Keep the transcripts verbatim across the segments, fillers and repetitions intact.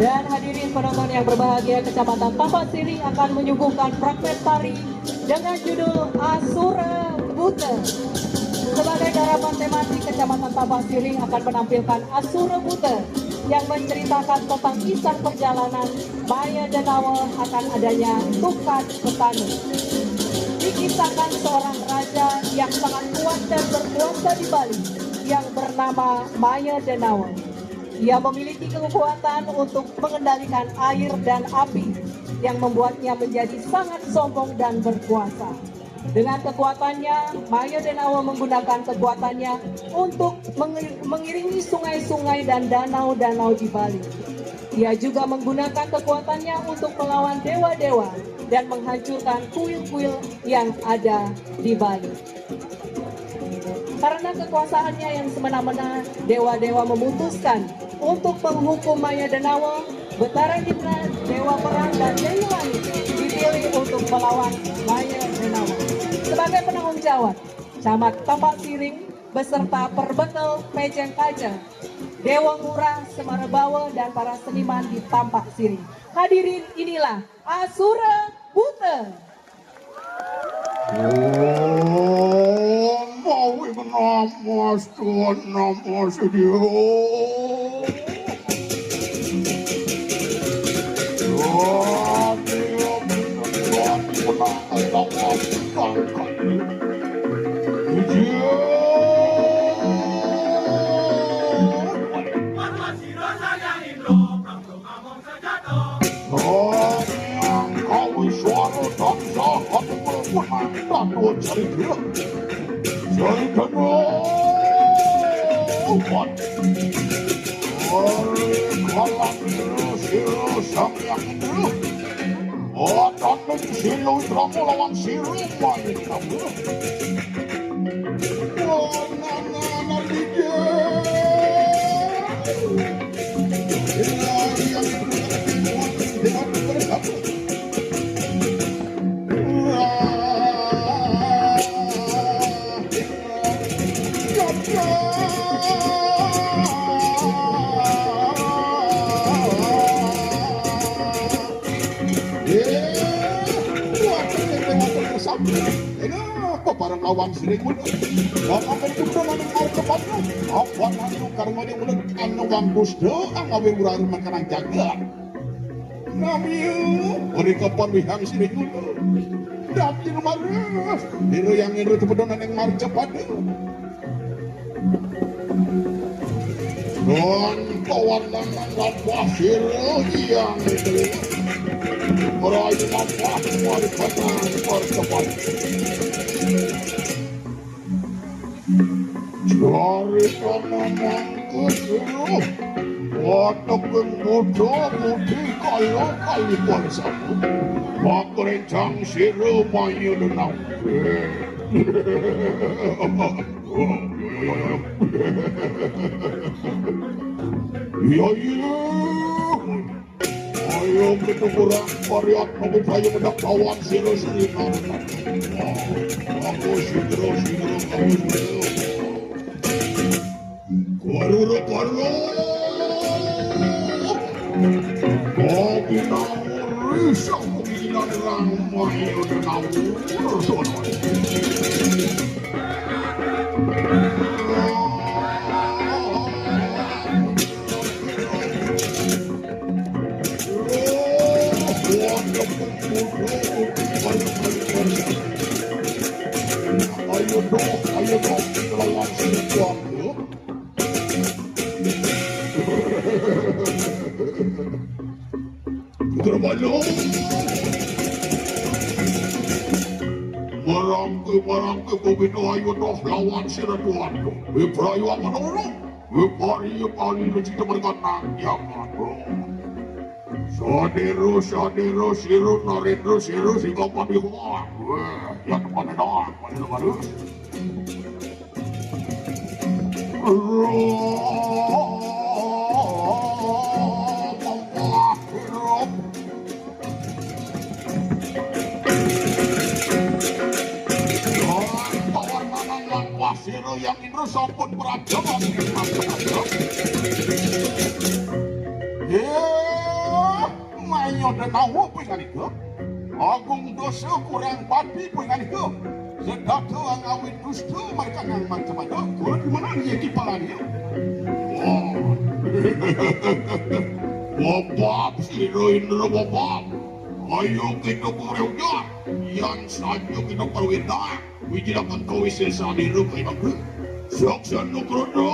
Dan hadirin penonton yang berbahagia, Kecamatan Tapak Siring akan menyuguhkan fragmen tari dengan judul Asura Buta. Sebagai garapan tematik, Kecamatan Tapak Siring akan menampilkan Asura Buta yang menceritakan tentang kisah perjalanan Maya Denawa akan adanya tukad petani. Dikisahkan seorang raja yang sangat kuat dan berkuasa di Bali yang bernama Maya Denawa. Ia memiliki kekuatan untuk mengendalikan air dan api yang membuatnya menjadi sangat sombong dan berkuasa. Dengan kekuatannya, Maya Denawa menggunakan kekuatannya untuk mengi- mengiringi sungai-sungai dan danau-danau di Bali. Ia juga menggunakan kekuatannya untuk melawan dewa-dewa dan menghancurkan kuil-kuil yang ada di Bali. Karena kekuasaannya yang semena-mena, dewa-dewa memutuskan untuk menghukum Maya Denawa. Betara Indra, Dewa Perang, dan Dewi Langit dipilih untuk melawan Maya Denawa. Sebagai penanggung jawab, Camat Tapak Siring beserta Perbekel Pejeng Kaja, Dewa Ngurah, Semara Bawa, dan para seniman di Tapak Siring. Hadirin, inilah Asura Buta. Om Awim Namo Astu Namo Siddhi. Om yang kawis suara tansah aku berwenang tatu cerita. Cerita umat. Hari kalang terus terus sang yang terus. Otak dan silu drama lawan silu main kamu. Wah, nana, nana, Barang lawan siring mun. Bapak itu pun anu mau cepat. Apa anu karma dia mun anu bagus doang ngawe urang makanan jaga. Nami, beri kapan wihang siring mun. Dati marah. Diri yang ini tepedonan yang marah cepat. Dan kawanangan lampah sira yang merayu lampah mari petang percepat. Jari kawanangan sira wateking buta budi kala kali palsamu. Makrencang sira maya denang. Iya, iya. Ayo kita kurang variat, tapi saya mendak lawan sira sira. Aku sira sira, aku sira. Karura karura. Kopi nawur risau. Ina nerang mayu nawur. Ayo dong, ayo dong, kita lawan si Putra Balung. Marangke, marangke, bobino ayo doh lawan sira tuan. Wiprayu akan orang. Wipari, wipari, rezeki mereka nang yang ngaku. Sadero, sadero, siru, narendro, siru, singkapan dihuang. Wah, ya teman doang, pada baru. Sira yang Indra sampun praja. Nawa pingandika, agung dosa kurang pati pingandika. Sedata angawit dusta markanang macam-macam. Kulit di mana ni iki palanya? Wah. Bobab, sira Indra bobab. Ayo kita pemreujar. Yan saja kita perwita. Wijilakan kawisésan ira kaimaku. Saksana krana.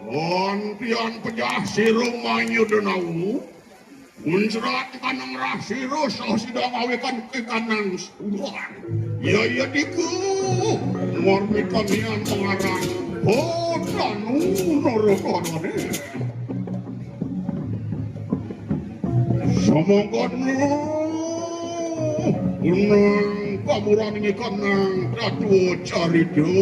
Wantian pejah sira manyuda nawu, muncrat kanang rah sira saha sida ngawikan ke kanang suruhan. Ya, ya, diku, ngormitan yan pangaran Bodanu Narakane. Samangkana unang kamuran ngikanang ratu carita.